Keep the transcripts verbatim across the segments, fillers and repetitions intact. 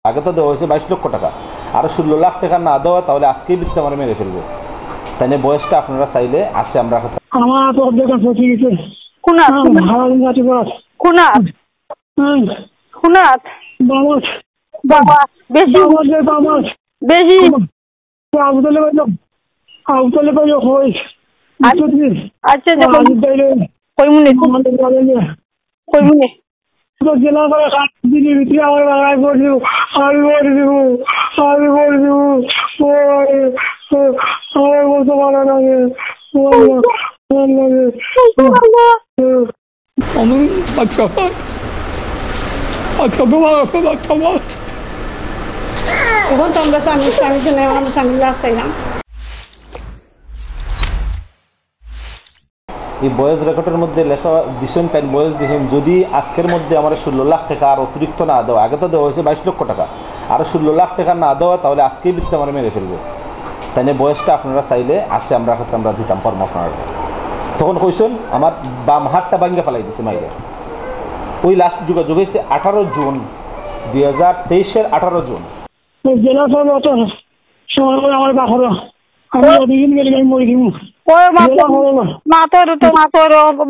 আগে তো দেওয়া হয়েছে বাইশ লক্ষ টাকা, আরো ষোলো লাখ টাকা না দেওয়া, তাহলে আজকেই বিত্তে আমার মেরে ফেলবো। তাই নিয়ে বয়সটা আপনারা চাইলে আছে আমরা কাছে। আমার তো অর্ধেক আছে, ঠিক আছে। কোন আত? হ্যাঁ, হারাদিন রাতে পড়া। কোন আত? হুম। কোন আত? বামত। বাবা, বেশি। বামত রে, বামত। বেশি। আবুতলে ভাই, আবুতলে ভাই, হই। আচ্ছা, আচ্ছা, আচ্ছা, কই-, আবুতলে। কইমুনে। আমাদের ভালো লাগে। কইমুনে। তো জেলা করে কাজ দিলি, তুই আমার বাগায় পড়বি, আমি পড়বি, আমি পড়বি। ও, ও, আমার বলতে ভালো লাগে। ও, ভালো লাগে। ও। আমি বাচ্চা হয়। আচ্ছা, তোমার বাচ্চা হয়। এখন তো আমরা স্বামী, স্বামীর জন্য আমরা স্বামীর লাশ চাই না। এই ভয়েস রেকর্ডের মধ্যে লেখা দিছেন, তাই ভয়েস দিছেন, যদি আজকের মধ্যে আমার ষোলো লাখ টাকা আর অতিরিক্ত না দেওয়া, আগে তো দেওয়া হয়েছে বাইশ লক্ষ টাকা, আরো ষোলো লাখ টাকা না দেওয়া, তাহলে আজকেই বিত্তে আমার মেরে ফেলবো। তাই নিয়ে বয়সটা আপনারা চাইলে আছে আমরা কাছে, আমরা দিতাম পারবো আপনারা। তখন কইছেন, আমার বাম হাতটা ভাঙ্গা ফালাই দিছে মাইরে। ওই লাস্ট যোগাযোগ হয়েছে আঠারো জুন, দুই হাজার তেইশের আঠারো জুন। ওই জেলা সব অত সময় করে আমার বাখরো। আমি অতদিন গেলে আমি মরে দিব। ওই মা তো, জেলা হলো না। মা তো, তো মা তো,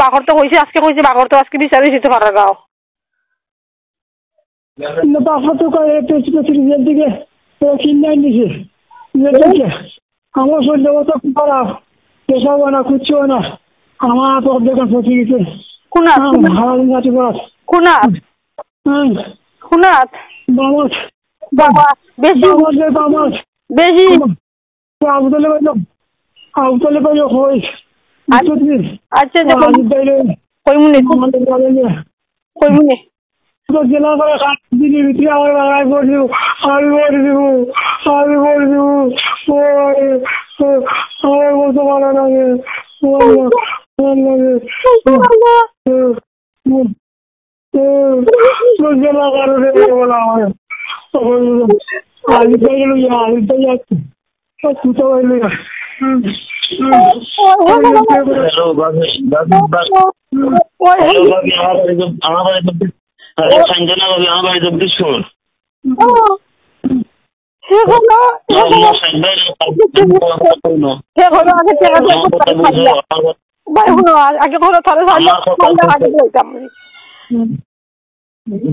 বাখর তো কইছে, আজকে কইছে, বাখর তো আজকে বিচারে দিতে পারা যাও। না, বাখর তো কয়, এই পেছনে ফিরে জেল থেকে, ও চিন্তায় নিছে। জেল থেকে। আমার শরীর অবস্থা খুব খারাপ। পেশাব হয় না, কিচ্ছু হয় না। আমার তো অর্ধেক আছে, ঠিক আছে। কোন আত? হ্যাঁ, হারাদিন রাতে পড়া। কোন আত? হুম। কোন আত? বামত। বাবা, বেশি। বামত রে, বামত। বেশি। তো আবুতলে ভাই, আবুতলে ভাই, হই। আচ্ছা, বুঝলি? আচ্ছা, যখন আবুতলে কইমুনে। আমাদের ভালো লাগে। কইমুনে। তো জেলা করে কাজ দিলি, তুই আমার বাগায় পড়বি, আমি পড়বি, আমি পড়বি। ও, ও, আমার বলতে ভালো লাগে। ও, ভালো লাগে। ও, ও, ও, জেলা করে রে, বলা আমার। ও, আমি তো গেল, আমি তো যাচ্ছি। ও, তুই তো বললি না। হুম, হুম। হ্যালো, ভাবি, ভাবি, ভাবি। হ্যালো, ভাবি, আমার বাড়ি জগ-, আমার বাড়ি জগদীশ-, হ্যালো, সঞ্জনা ভাবি, আমার বাড়ি জগদীশপুর। ও। সে হলো, সে হলো। না, না, সাইড ভাই, না, সাইড ভাই, আমার কথা বুঝো, আমার কথা ভাই, হুনো, আ-, আগে হলো, তাহলে আমার কথা আগে বুঝো। বলতাম। হুম।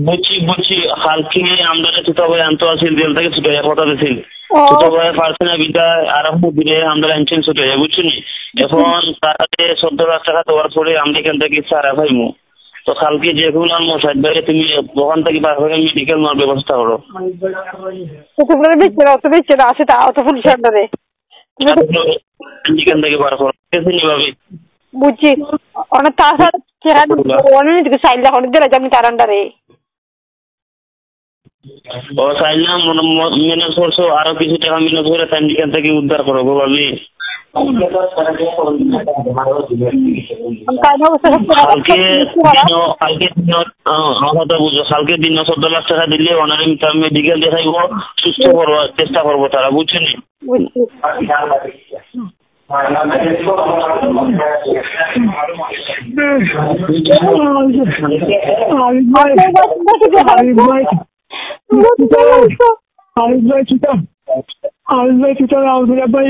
বুঝছি, বুঝছি। কালকে আমরা ছোট ভাই আনতো আছিল, জেল থেকে ছুটাইয়া কথা দিছিল। ও। ছোট ভাই পারছে না, বিদায় আরম্ভ দিলে আমরা আনছেন ছুটাইয়া, বুঝছো নি? এখন তারা যে চোদ্দ লাখ টাকা দেওয়ার পরে আমরা এখান থেকে সারা পাইমু। তো কালকে যে কোনো আনবো, সাইড ভাই, তুমি ওখান থেকে বার হয়ে মেডিকেল নেওয়ার ব্যবস্থা করো। তো তোমরা বেঁচে না, অত বেঁচে না, আছে তা, অত পুলিশ আন্ডারে। তুমি তো এখান থেকে বার করো, ঠিক আছে নি ভাবি? বুঝছি। অনেক তাড়াতাড়ি চেহারা অনেক দিকে চাইল যখন দিলে আমি তার আন্ডারে। ও চাইলাম, মনে, ম-, ম্যানেজ করছো, আরো কিছু টাকা ম্যানেজ করে তাই এখান থেকে উদ্ধার করো গো ভাবি। তাই না, বুঝতে পারছি না। কালকে দিন, কালকে দিন, আহ, আমার কথা বুঝো, কালকে দিন চোদ্দ লাখ টাকা দিলে ওনারে আমি তার মেডিকেল দেখাইবো, সুস্থ করবো, চেষ্টা করবো তারা, বুঝছো নি? বুঝছি। আরিফ ভাই, আরিফ ভাই, আরিফ ভাই, আরিফ ভাই, তুই তো, আরিফ ভাই, তুই তো রাউজান ভাই,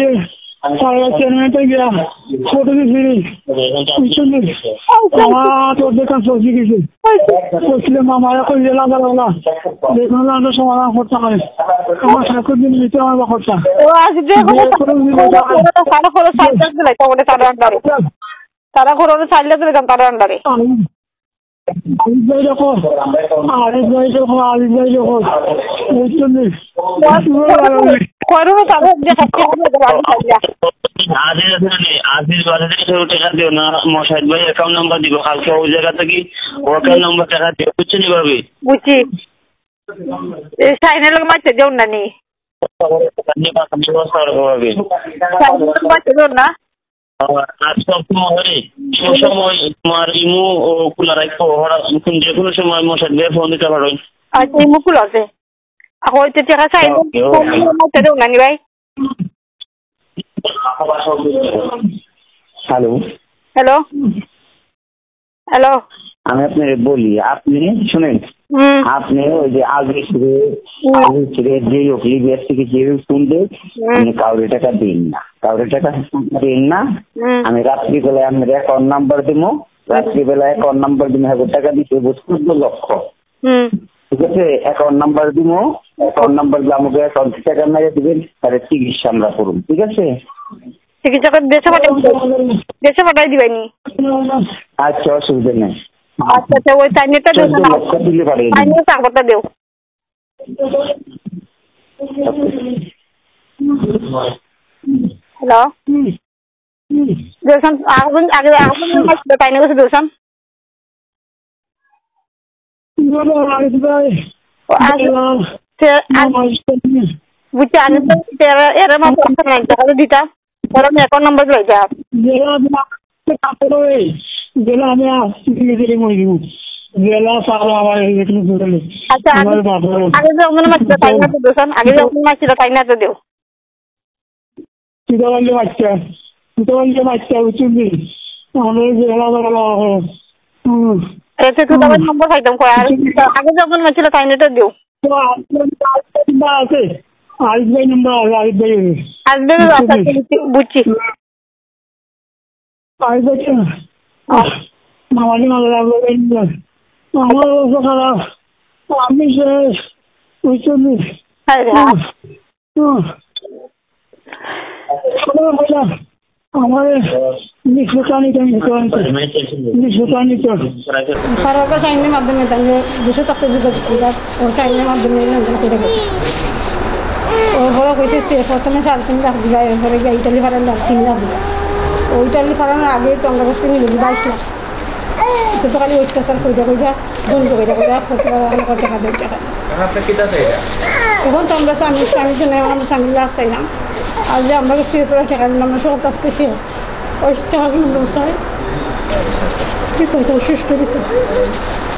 সারা চেয়ারম্যান তো গিয়া ফটো দিছিলি, বুঝলি? আমার তোর দেখা সবজি কিছু। বুঝলি, মামা, এখন যে লাগা লাগা, দেখুন না, আমরা সমাধান করতে হবে। আমার ঠাকুর দিন দিতে হবে কথা। ও, আজ যে যে কোনো কোনো দিন এটা তারা করে সাইড দিলে, তাহলে তারা আন্ডারে। তারা করে সাইড দিলে, তারা আন্ডারে। আরিফ ভাই দেখো, আরিফ ভাই দেখো, আরিফ ভাই দেখো, বুঝছেন নি? করোনা তারা যে হাসতে হবে, আমি খাইয়া। আজিজ আছে না নি? আজিজ বাড়িতে কেউ টাকা দিও না, মোশাহিদ ভাই অ্যাকাউন্ট নাম্বার দিব, কালকে ওই জায়গা থেকে ও অ্যাকাউন্ট নাম্বার টাকা দিও, বুঝছেন নি ভাবি? বুঝছি। এই সাইনের লগে মারতে দেও না নি? ব্যবস্থা করবো ভাবি। সাইনের লগে মারতে দেও না? আর সব সময়, সব সময় তোমার ইমো ও খোলা রাখবো, হঠাৎ কোন যে কোনো সময় মোশাহিদ ভাই ফোন দিতে পারো। আচ্ছা, ইমো খোলা আছে। আর হয়তো ঠিক আছে, আইবো। ওকে, ওকে। ফোন দিলে আমার সাথে উনানি ভাই। হ্যালো। হ্যালো। হ্যালো। আমি আপনারে বলি, আপনি শুনেন, হুম। আপনি ওই যে আজিজরে, হুম। আজিজরে যে হোক, লিবিয়ার থেকে যে হোক, শুনবে, হুম। আপনি কাউরে টাকা দিন না, কাউরে টাকা দিন না। হুম। আমি রাত্রিবেলায় আপনার অ্যাকাউন্ট নাম্বার দিমু, রাত্রিবেলায় অ্যাকাউন্ট নাম্বার দিমু, হ্যাঁ, টাকা দিতে হবে চোদ্দ লক্ষ। হুম। ঠিক আছে, অ্যাকাউন্ট নাম্বার দিমু, অ্যাকাউন্ট নাম্বার দিলে আমাকে অ্যাকাউন্ট টাকা মেরে দিবেন, তাহলে চিকিৎসা আমরা করুন, ঠিক আছে? চিকিৎসা করে দেশে পাঠাই দিবেন, দেশে পাঠাই দিবেন নি? আচ্ছা, অসুবিধা নেই। আচ্ছা, আচ্ছা, ওই টাইমটা দেও চোদ্দ না। লক্ষ তুলে পাঠিয়ে দিন। টাইমটা কাগজটা দেও। হ্যালো? দেওসান, আগে, আগে, আগে মাসে তাই না গেছে দেওসান? কি বলো, আরিফ ভাই? ও, আজ, এলা, সে, আজ, নামাজ পড়ি। বুঝছি, আগে তো এরা, এরা মাত্র আসতে নাই, তাহলে দিতাম। ওরা আমি অ্যাকাউন্ট নাম্বার দিলে যা। জেলা আমি আসতে কাপড় হয়ে, জেলা আমি আসতে ধীরে ধীরে মরে দিব। জেলা সারা আমার এই এখানে ধরে নেই। আচ্ছা, আগে, আমার বাবা। আগে যে অমন মাসে তাই না তো দেওসান, আগে যে অমন মাসে তাই না তো দেও। কিতা বললে বাচ্চা? কিতা বললে বাচ্চা? বুঝছেন কি? আমরা এই যে এলা বেলা, হুম। এতে তো তবে নম্বর পাইতাম কই? আর আগে যখন হয়েছিল, তাই নেটে দিও। তো আজকে আরিফ ভাই নম্বর আছে। আরিফ ভাই নম্বর আছে, আরিফ ভাই। আরিফ ভাই আছে, বুঝছি, বুঝছি। আরিফ ভাই না। আহ, মামাজি মামা লাগবে এই নম্বর। আমার অবস্থা খারাপ। আমি শেষ। বুঝছেন কি? হায় রে। হুম। হুম। আমারে বিশ টাকা নিতে, বিশ টাকা নিতে। বিশ টাকা নিতে। ফারুক সাইনের মাধ্যমে তাই দুশো টাকা যোগাযোগ করিয়া ও সাইনের মাধ্যমে লেনদেন করে গেছে। ও বড় কইছে তে প্রথমে সাড়ে তিন লাখ দিবা, এরপরে গিয়া ইটালি ফারান লাখ, তিন লাখ দিবা। ও ইটালি ফারানোর আগে তো আমরা কাছ থেকে নিল বাইশ লাখ। তো, তো খালি অত্যাচার কইরা কইরা, বন্ধ কইরা কইরা, ফটো আর আমার টাকা দেও, টাকা দেও। এখন আপনি কিতা চাইরা? এখন তো আমরা স্বামী, স্বামীর জন্য এখন আমরা স্বামীর লাশ চাইলাম। আর যে আমরা গেছি, তোরা টাকা দিলাম, আমরা সব কাজ শেষ। ওই টাকাগুলো আমরা চাই। কি চাই, চাই, সুষ্ঠু বিচার।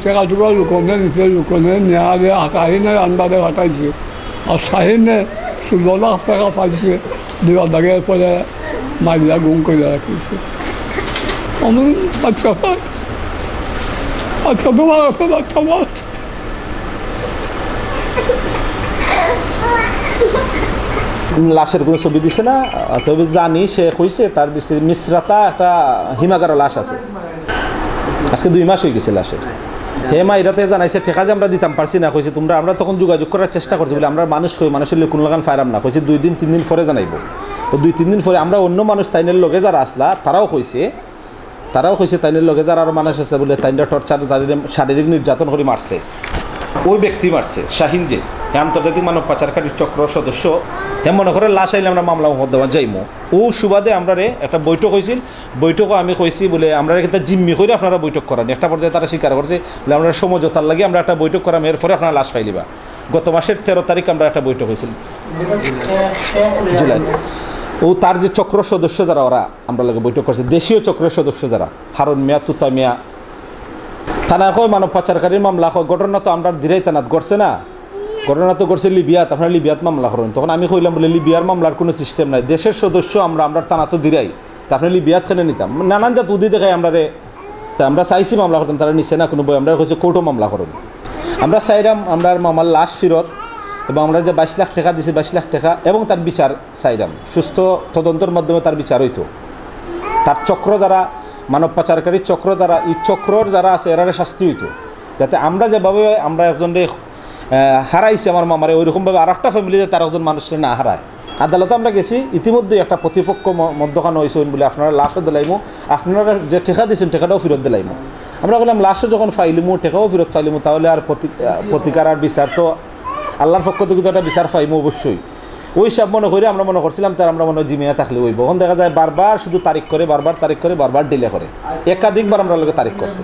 টাকা টুকা লুকনে নিতে, লুকনে নেওয়া দিয়ে আকাশে না রান্না দিয়ে ফাটাইছে। আর শাহিনে ষোলো লাখ টাকা পাইছে, দিবা দাগের পরে মারিয়া গুম করে রাখিছে। আমি বাচ্চা পাই, বাচ্চা তোমার আছে, বাচ্চা আমার আছে। লাশের কোনো ছবি দিছে না, তবে জানি সে কইছে তার দৃষ্টিতে মিশ্রাতা একটা হিমাগারও লাশ আছে। আজকে দুই মাস হয়ে গেছে লাশের। হে মাইরাতে জানাইছে, "টেকা যে আমরা দিতাম পারছি না," কইছে, "তোমরা, আমরা তখন যোগাযোগ করার চেষ্টা করছি, বলে, আমরা মানুষ কই, মানুষের লগে কোনো লাগান ফাইরাম না," কইছে, "দুই দিন, তিন দিন পরে জানাইবো।" ও দুই, তিন দিন পরে আমরা অন্য মানুষ তাইনের লগে যারা আসলা, তারাও কইছে, তারাও কইছে, তাইনের লগে যারা আরো মানুষ আছে বলে, তাইনরা টর্চার, তাদের শারীরিক নির্যাতন করে মারছে। ওই ব্যক্তি মারছে, শাহিন যে, হে আন্তর্জাতিক মানব পাচারকারী চক্র সদস্য, হে মনে করে লাশ আইলে আমরা মামলা মোকদ্দমা যাইমু। ও সুবাদে আমরারে একটা বৈঠক হয়েছিল, বৈঠকও আমি কইছি বলে, "আমরা একটা জিম্মি করে আপনারা বৈঠক করান।" একটা পর্যায়ে তারা স্বীকার করছে বলে, "আমরা সমঝোতার লাগি আমরা একটা বৈঠক করাম, এরপরে আপনারা লাশ পাইলিবা।" গত মাসের তেরো তারিখ আমরা একটা বৈঠক হয়েছিল, জুলাই। ও তার যে চক্র সদস্য যারা, ওরা আমরা লগে বৈঠক করছে, দেশীয় চক্রের সদস্য যারা, হারুন মিয়া, তুতা মিয়া, থানা কয় মানব পাচারকারীর মামলা কয়, ঘটনা তো আমরা দিরাই থানাত ঘটছে না, ঘটনা তো ঘটছে লিবিয়াত, আপনারা লিবিয়াত মামলা করেন। তখন আমি কইলাম বলে, "লিবিয়ার মামলার কোনো সিস্টেম নাই, দেশের সদস্য আমরা, আমরা থানা তো দিরাই, তা আপনি লিবিয়াত কেনে নিতাম?" নানান জাত উদি দেখায় আমরারে। তা আমরা চাইছি মামলা করতাম, তারা নিছে না কোনো বই, আমরা কইছে কোর্টও মামলা করুন। আমরা চাইরাম আমরার মামার লাশ ফিরত এবং আমরা যে বাইশ লাখ টাকা দিছি, বাইশ লাখ টাকা এবং তার বিচার চাইরাম। সুস্থ তদন্তর মাধ্যমে তার বিচার হইতো। তার চক্র যারা, মানব পাচারকারী চক্র যারা, এই চক্রর যারা আছে, এরারে শাস্তি হইতো, যাতে আমরা যেভাবে আমরা একজনরে, আহ, হারাইছি আমার মামারে, ওইরকমভাবে আর একটা ফ্যামিলি যাতে আর একজন মানুষরে না হারায়। আদালতে আমরা গেছি, ইতিমধ্যে একটা প্রতিপক্ষ ম-, মধ্যখানে হয়েছে বলে, "আপনারা লাশও দিলাইমু, আপনারা যে টাকা দিয়েছেন টাকাটাও ফেরত দিলাইমু।" আমরা বললাম, "লাশও যখন ফাইলিমু, টাকাও ফেরত ফাইলিমু, তাহলে আর প্রতি-, আহ, প্রতিকার আর বিচার তো আল্লাহর পক্ষ থেকে তো একটা বিচার পাইমু অবশ্যই।" ওই সব মনে করি আমরা মনে করছিলাম তার আমরা মনে হয় জিমিয়া থাকলে হইব। এখন দেখা যায় বারবার শুধু তারিখ করে, বারবার তারিখ করে, বারবার ডিলে করে, একাধিকবার আমরা লগে তারিখ করছে।